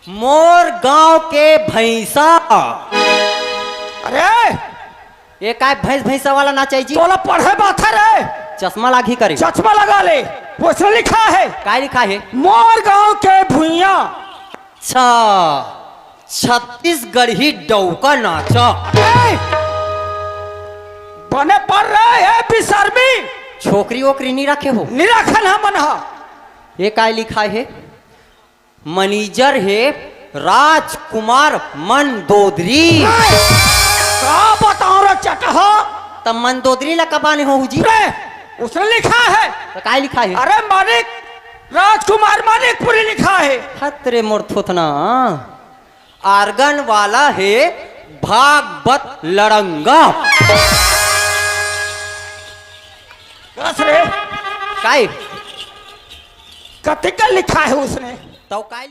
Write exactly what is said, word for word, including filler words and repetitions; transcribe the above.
मोर गांव के भैंसा। अरे, ये काय भैंस भैंसा वाला नाचई जी? तोला पढ़े बाथा रे। चश्मा लागी करे। चश्मा लगा ले। वैसे लिखा है। काय लिखा है? मोर गांव के भुइया। अच्छा, छत्तीसगढ़ी डौका नाचा। ए! बने पर रहे है बिसरमी। छोकरी ओकरी नी रखे हो? नी रखन हमन हा। ये काय लिखा है? मैनेजर हे राजकुमार मंदोदरी। का बताओ रे चटहा? त मंदोदरी ला कबाने हो जी? रे, उसने लिखा है। त काय लिखा है? अरे मानिक, राजकुमार मानिकपुरी लिखा है। हत रे मोर थोथना, आर्गन वाला है भागवत लड़ंगा। बस रे। काय? कतिका लिखा है उसने? तो काय